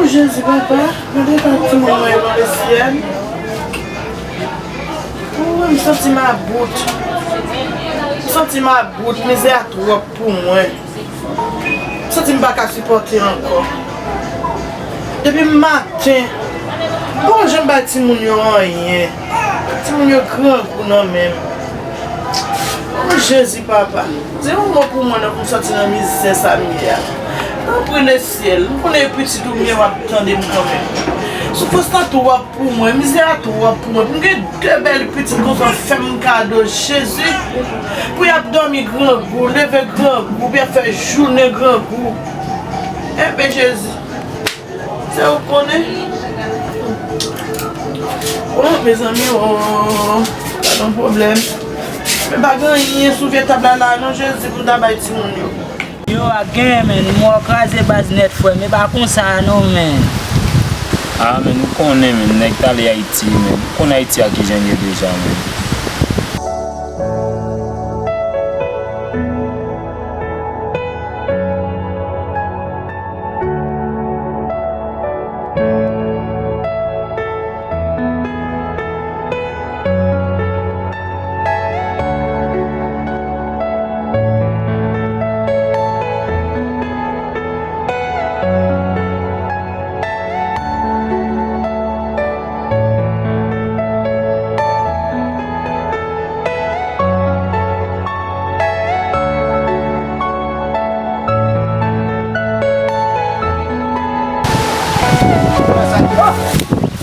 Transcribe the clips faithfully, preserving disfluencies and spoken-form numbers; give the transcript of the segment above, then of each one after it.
Jezi, papa, mande pa timoun mwen yo nan lesyèl. Ou, m santi m about. M santi m about, mizè a twòp pou mwen. M santi m pa ka sipòte ankò. Depi maten, m pa janm bay timoun yo anyen. Timoun yo grangou nan men m. O Jezi, papa, di yon mo pou mwen nan pou m sòti nan mizè sa m ye a. Tanpri lesyèl, m konnen e pitit ou m ye, w ap tande m kanmenm. Soufrans lan twòp pou mwen, mizè a twòp pou mwen. Pou m gen de bèl pitit konsa, fè m kado, Jezi. Pou y ap dòmi grangou, leve grangou, pou y ap fè jounen grangou. Enben, Jezi. Se ou k konnen. Oh, mezanmi, oh, pa gen pwoblèm. Men pa gen anyen sou vye tab la la non, Jezi, pou m ta bay timoun yo. Yo, a gen, men, mò kraze baz nèt, frè m, e pa konsa non, men. Ah, men, ou konnen, men, nèg t ale Ayiti, men. Ou konn Ayiti a kijan l ye deja, men.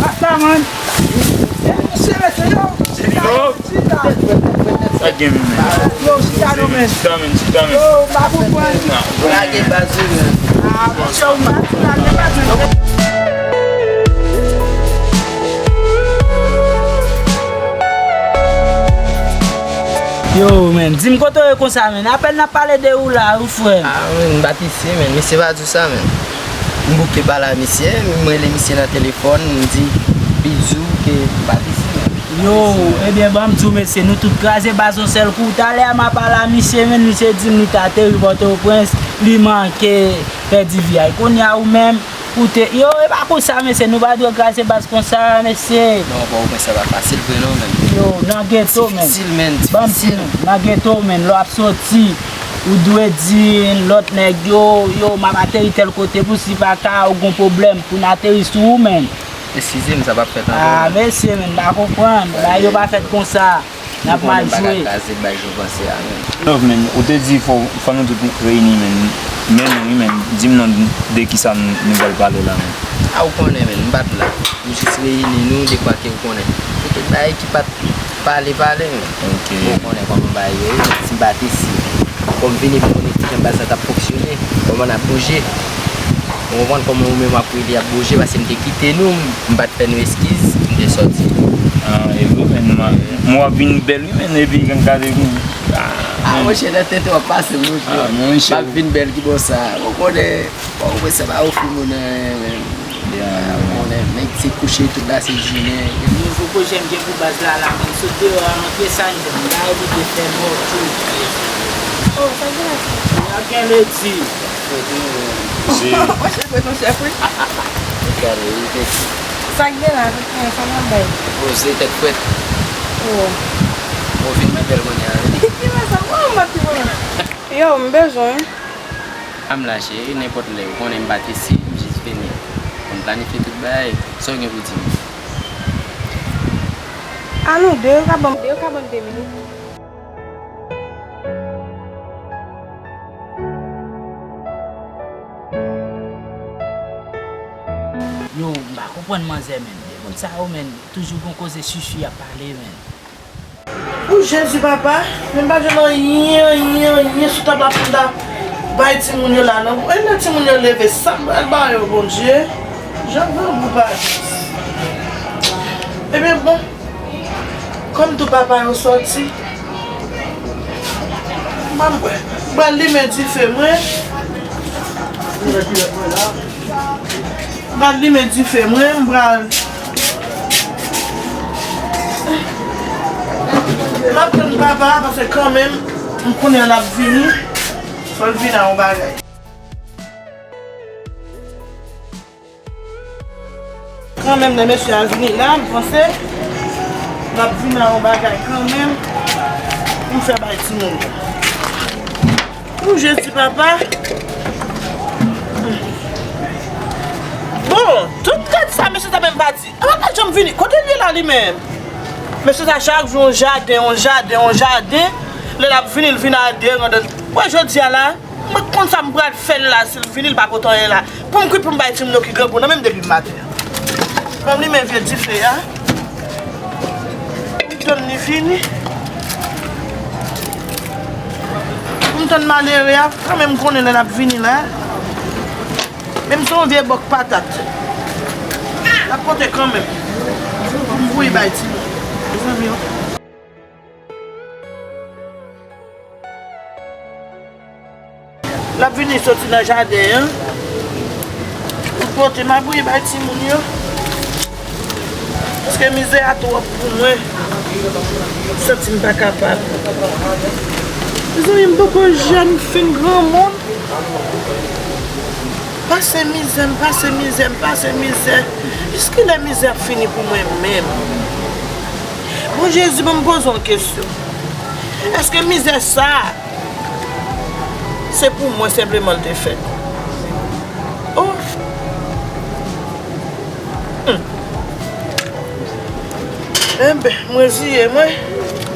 Rasta, man. E misye, mesye, yo. Chita, yo, chita. Sa gen, men? Yo, chita, non, men. Chita, men, chita, men. Yo, m pa konprann. Lage baz ou, men. Ah, monchè, ou pa lage baz ou, non. Yo, men, di m kote w ye konsa, men. Apèn n ap pale de ou la, wi, frè. Ah, men, m pa t isi, men. Mesye pa di w sa, men. M bouke pale a misye, m rele misye nan telefòn, m di bizou ke m pa t isi, men. Yo, ebyen, ban m di w, mesye, nou tout kraze baz yon sèl kou. Talè a m ap pale a misye, men, misye di m li t ateri Pòtoprens, li manke pèdi vi a. Kounye a ou menm, ou te, yo, e pa konsa, mesye, nou pa dwe kraze baz konsa, mesye. Non, Pòtoprens sa pa fasil vre non, men. Yo, nan geto, men. Difisil, men, difisil. Ban m di nou, nan geto, men, lè w ap soti, ou dwe di lòt nèg yo, yo, m ap ateri tèl kote pou si pa ka ou gon pwoblèm pou n ateri sou ou, men. Eskize m, sa p ap fèt ankò, ah, men. Mesye, men, m pa konprann. Bagay yo pa fèt konsa. N ap mal jwe. Kraze bay jou panse a, men. Love, men, ou te di fò, fò nou tout reyini, men. Men nou, wi, men, di m non de kisa n-, nou pral pale la, men. Ah, ou konnen, men, m pa t la. M jis reyini nou, dekwa ke ou konnen. Se tout bagay ki pa t pale, pale, men. Ok. Ou konnen kòman bagay yo ye, men, si m pa t isi, men. Kòm vini pou konnen kijan baz la t ap fonksyone, kòman n ap bouje. Ou konprann kòman ou menm w ap rele ap bouje, paske m te kite nou, m pa t fè nou eskiz, m te sòti. Ah, e vre, men, m w ap vin bèl, wi, men, epi gade, ah, ah, men. Monchè, nan tèt w ap pase, monchè. Ah, monchè. M ap vin bèl ki bò sa. Ou konnen, bon, ou konnen sa pa ofri moun anyen, men. Ya, ou konnen, nèg se kouche tout la, se jounen. Nouvo pwojè m gen pou baz la, la, men, sot deyò a, antre sa n jwenn, m pa oblije fè mò tou. Oh, sa gen la, sa? Sa gen ledi. Monchè, fwèt yon chèf, wi. Gade, li te di. Sa k gen la, sa k ap bay? Poze tèt fwèt. Oh. Ou vin pi bèl kounye a, wi. Ki mwen sa? Oh, m ap pi bèl. Yo, m bezwen. A m la, cheri, nenpòt lè. Ou konnen m pa t isi, m jis vini. Pou m planifye tout bagay. Sa w gen pou di m? A nou de, yo ka ban m, yo ka ban m de minit. Yo, m pa konprann manzè, men. De moun sa yo, men, toujou gon koze chichi y ap pale, men. O Jezi, papa, men m pa jwenn anyen, anyen, anyen sou tab la pou m ta bay timoun yo la, non. E lè timoun yo leve, sa m pral ba yo, Bondye? Jan grangou pa jis. Ebyen, bon. Kòm tou papa yo sòti, m pral limen dife mwen. M pral limen dife mwen, m pral, m ap tann papa, paske kanmenm, m konnen l ap vini. Fò l vini a yon bagay. Kanmenm, lè mesye a vini la, m panse l ap vin a yon bagay kanmenm pou m fè bay timoun yo. Pou Jezi papa. Bon, tout gad sa, mesye sa menm pa di. Apa l pa janm vini? Kote l ye la li menm? Mesye sa chak jou yon jaden, yon jaden, yon jaden. Lè l ap vini, l vin a de randan. Wè jodi a la, mwen konn sa m pral fè l la, si l vini, l pa pote anyen la. Pou m kwi pou m bay timoun yo ki grangou nan men m depi maten an. Ban m limen vye dife a. Pou m tann li vini. Pou m tann malere a, kanmenm m konnen lè l ap vini la. Menm si yon vye bòk patat. L ap pote kanmenm. Pou m bouyi bay timoun. Mezanmi, l ap vini soti nan jaden an. Pou l pote, m ap bouyi bay timoun yo. Paske mizè a twòp pou mwen. M santi m pa kapab. Mezanmi, m poko jèn, m fin granmoun. Pase mizè, m pase mizè, m pase mizè. Jiskilè mizè ap fini pou mwen menm? Bon Jezi, ban m poze yon kesyon. Èske mizè sa a, se pou mwen senpleman l te fèt? Oh! Hmm. Enben, m reziye mwen.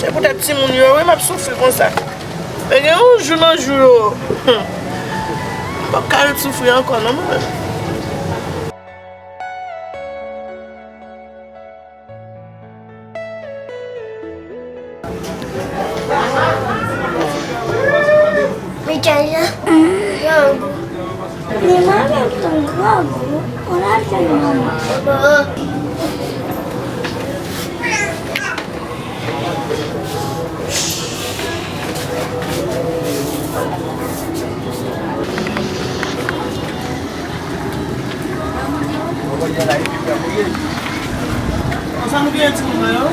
Se poutèt timoun yo, wi, m ap soufri konsa. Men gen yon jou nan jou yo, hmm, m p ap ka ret soufri ankò non, mwen menm. Michaela, grangou. Li mande pou grangou. On a jwenn manman. Konsa nou genyen timoun mwen yo?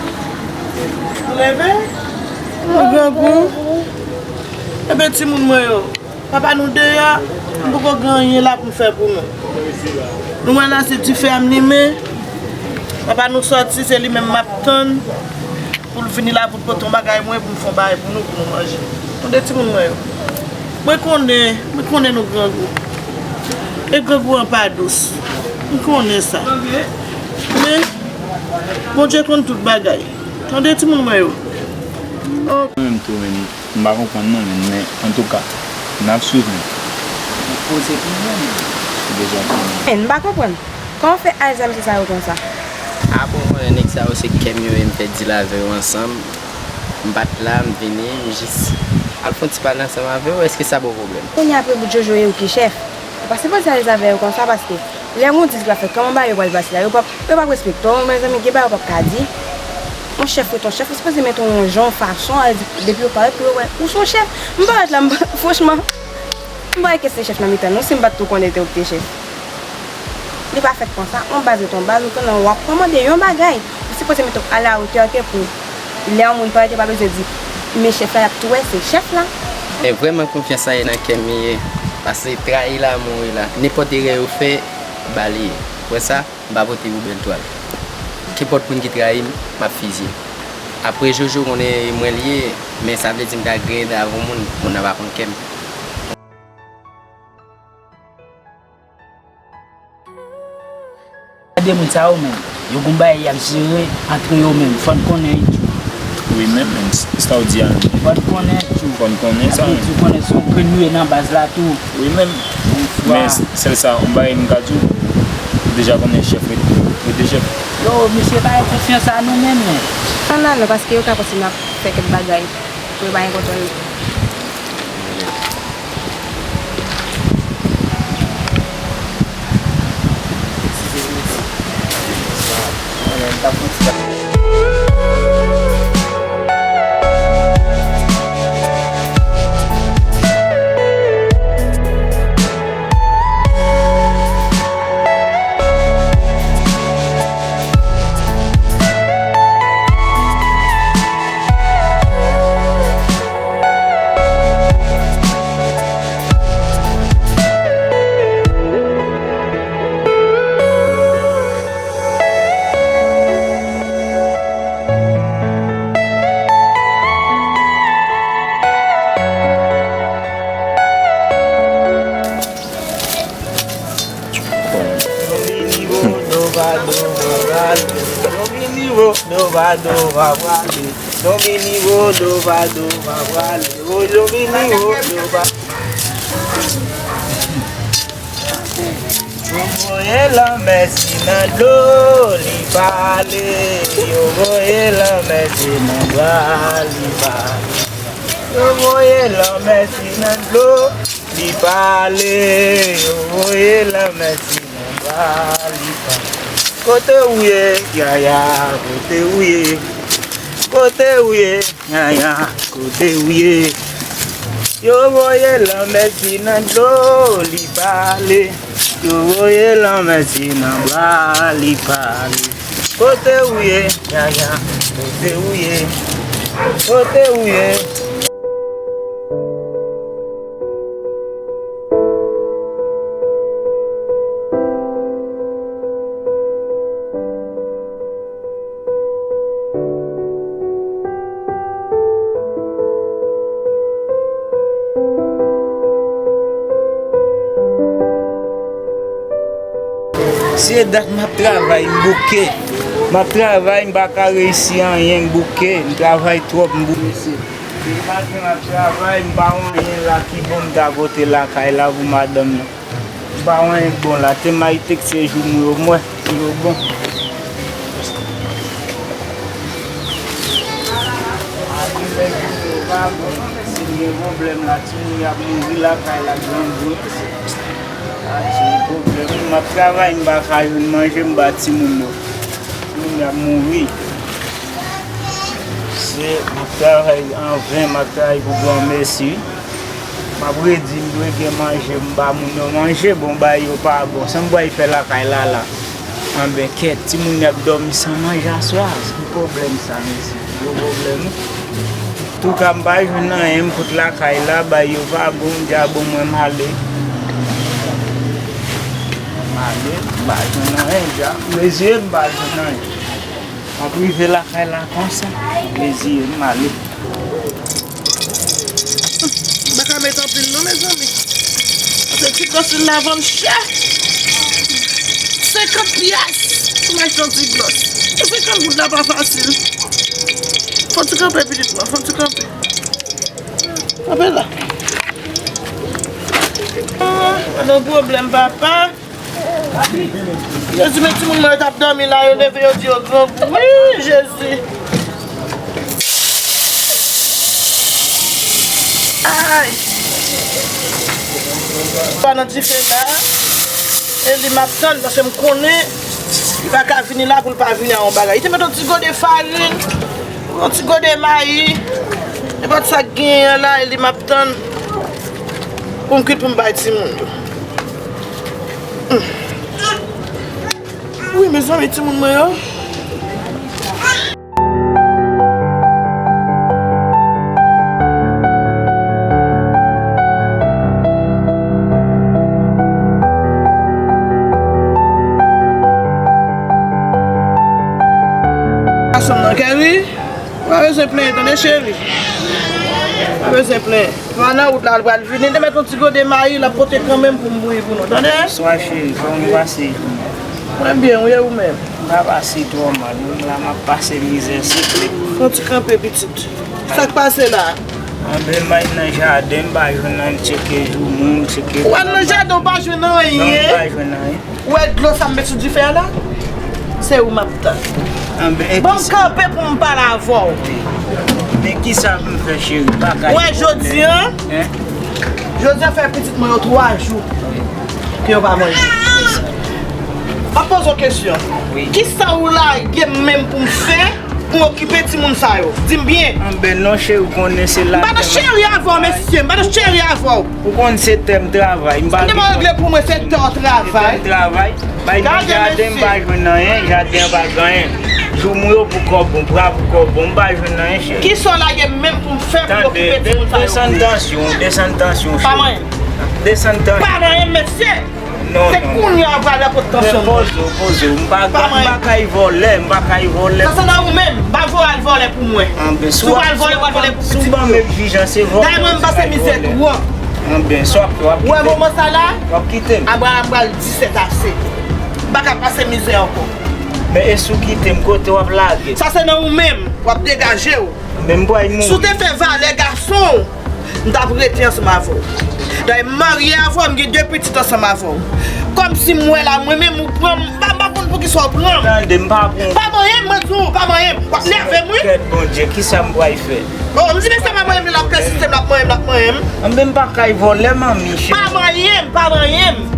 Nou leve? Nou grangou. Enben timoun mwen yo, papa nou deyò, m poko gen anyen la pou m fè pou nou. Nou wè la se dife a m limen. Papa nou sòti, se li menm m ap tann. Pou l vini la, pou l pote yon bagay mwen, pou m fè yon bagay pou nou, pou nou manje. Tande timoun mwen yo. Mwen konnen, mwen konnen nou grangou. E grangou an pa dous. M konnen sa. Men, Bondye konn tout bagay. Tande timoun mwen yo. Oh. Mwen menm tou, men, m pa konprann non, men, men, antouka, n ap swiv nou. Ou poze pou mwen, men. Ou bezwen konnen. Men, m pa konprann. Kòman w fè al zam se sa yo konsa? A bon, konnen nèg sa yo se kè m yo ye, m fè dil avè yo ansanm. M pa t la, m vini, m jis al fè yon ti pale ansanm avè yo, èske sa ba w pwoblèm? Kounye a apre bout Jojo ye ou ki chèf. Ou pa sipoze alèz avè yo konsa paske lè yon dil ki pa fèt, kòman bagay yo pral pase la? Yo p ap, yo p ap respekte w, mezanmi, gen bagay yo p ap ka di. Yon chèf ret yon chèf, ou sipoze mete w yon jan, yon fason, al di, depi yo parèt pou yo wè ou se yon chèf. M parèt la, m, franchman, m pa wè kiyès te chèf nan mitan nou, si m pa t tou konnen te ou ki te chèf. Li pa fèt konsa, yon baz ret yon baz, ou konnen w ap kòmande yon bagay. Ou sipoze mete w alatè ke pou lè yon moun parèt, yo pa bezwen di, men chèf la, y ap tou wè se chèf la. Men vrèman konfyans sa ye nan kè m li ye, paske trayi la, mouri la. Nenpòt erè yo fè, ba li ye. Ou wè sa? M pa pote poubèl twal. Kenpòt moun ki trayi m, m ap fizye. Apre Jojo konnen e mwen li ye, men sa vle di m ka griyen avè yon moun, moun nan pa konn kè m. Gade moun sa yo menm, yo gon bagay y ap jere antre yo menm, fò n konnen tou. Wi menm, men, s-, sa w di a menm. Fò n konnen tou. Fò n konnen sa menm. Epi tou konnen se yon grenn ou ye nan baz la tou. Wi menm. Men s-, sèl sa, yon bagay m ka di w, ou deja konnen chèf ret, rete chèf. Yo, mesye pa gen konfyans a nou menm, men. Ann la non, paske yo ka panse n ap fè kèk bagay pou yo pa gen kontwòl. Dovadova prale. Dominivo, Dovadova prale. Dominivo, Dovadova prale. O Dominivo, Dova. Yo voye lanmèsi nan dlo, li pale. Yo voye lanmèsi nan bra, li pale. Yo voye lanmèsi nan dlo, li pale. Yo voye lanmèsi nan bra, li pale. Kote ou ye, yaya, kote ou ye? Kote ou ye, yaya, kote ou ye? Yo voye lanmèsi nan dlo, li pale. Yo voye lanmèsi nan bra, li pale. Kote ou ye, yaya, kote ou ye? Kote ou ye? Se dat m ap travay, m bouke. M ap travay, m pa ka reyisi anyen, m bouke. M travay twòp, m bouke. Depi maten m ap travay, m pa wè anyen la ki bon m ta pote lakay la pou madanm nan. M pa wè anyen k bon la. Te mayte k se jou m yo m wè, si yo bon. Apre lè jou m yo pa bon, se m gen pwoblèm la, timoun y ap mouri lakay la, grangou. A, se pwoblèm. M ap travay, m pa ka jwenn manje, m ba timoun yo. Timoun y ap mouri. Se, m ap travay an ven, m ap travay pou granmesi. M ap redi, m dwe gen manje, m ba moun yo manje, bon, bagay yo pa bon. Sa m pral fè lakay la, la? Anben, kèt, timoun y ap dòmi san manje aswè a. Ki pwoblèm sa, mesye? Gwo pwoblèm, wi. Touka, m pa jwenn anyen, m fout lakay la, bagay yo pa bon, m di a bon, mwen m ale. M ale, m pa jwenn anyen, dja. M reziye m, m pa jwenn anyen. M ap rive lakay la konsa. Reziye m, m ale. M pa ka met anpil non, mezanmi. Paske ti glòs li la vann chè. Senkant pyès pou m achte yon ti glòs. E senkant goud la pa fasil. Fò ti kanpe, pitit mwen, fò ti kanpe. Kanpe la. Ah, pa gen pwoblèm, papa. Jezi, men timoun mwen yo t ap dòmi la, yo leve, yo di yo grangou. Wi, Jezi. Ay. Pa nan dife la. E li m ap tann, paske m konnen li pa ka vini la pou l pa vini a yon bagay. Li te met yon ti gode farin. Yon ti gode mayi. Nenpòt sa k genyen an la, e li m ap tann pou m kwit pou m bay timoun yo. Hmm. Wi, mezanmi, timoun mwen yo. Gason nan kay, wi. Ou pa bezwen plenyen, tande, cheri. Ou pa bezwen plenyen. Van nan wout la, l pral vini. Te met yon ti gode mayi, l ap pote kanmenm pou m bouyi pou nou, tande? Bonswa, cheri. Kòman w pase? Mwen byen, wi, e ou menm? M pa pase twò mal, non. La, m ap pase mizè, se vre. Fò ti kanpe, pitit. Sa k pase la? Anben, m al nan jaden, m pa jwenn anyen, m tcheke joumou, m tcheke... Ou al nan jaden, ou pa jwenn anyen? Non, m pa jwenn anyen. Ou wè dlo sa m met sou dife a la? Se ou m ap tann. Anben, e... Bon, m kanpe pou m pale avè w. Men kisa pou m fè, cheri? Bagay... Ou wè jodi a? Jodi a, fè pitit mwen yo twa jou ke yo pa manje. M ap poze w kesyon. Wi. Kisa ou lage m menm pou m fè pou m okipe timoun sa yo? Di m byen. Anben non, cheri, ou konnen se la... M pa nan cheri avè w, mesye. M pa nan cheri avè w. Ou konn se tè m travay, m pa... Kite m regle pou mwen, se tè w travay. Se tè m travay. Bay nan jaden, m pa jwenn anyen, jaden an pa gen anyen. Joumou yo poko bon, pwa poko bon, m pa jwenn anyen, cheri. Kisa w lage m menm pou m fè pou m okipe timoun sa yo? Desann tansyon, desann tansyon, cheri. Pa mwen. Desann tansyon. Pa mwen, mesye. Non, non. Se kounye a w pral pot tansyon. Poze w, poze w. M pa, m pa kay vòlè, m pa kay vòlè. Sa se nan ou menm, m pa vle w al vòlè pou mwen. Anben, si w al vòlè, w al vòlè pou pitit ou. Si w ban m egzijans, se vòlè. Dayè mwen, m pase mizè twòp. Anben, sa w ap fè, w ap kite m. Ou wè moman sa la? W ap kite m. Abraram pral di sèt ase. M pa ka pase mizè ankò. Men e si w kite m, kote w ap lage? Sa se nan ou menm, w ap degaje w. Men m pral mouri. Si w te fè valè gason w, m t ap rete ansanm avè w. Dayè m marye avè w, m gen de pitit ansanm avè w. Kòmsi m wè la, mwen menm ou pran m, m pa, m pa konn poukisa w pran m. Tande, m pa pran. Pa manyen m, mwen di w, pa manyen m. W ap nève m, wi. Kèt Bondye, kisa m pral fè? Oh, m di mesye pa manyen m, l ap pèsiste m, l ap manyen m, l ap manyen m. Anben m pa kay vòlè manmi cheri. Pa manyen m, pa manyen m.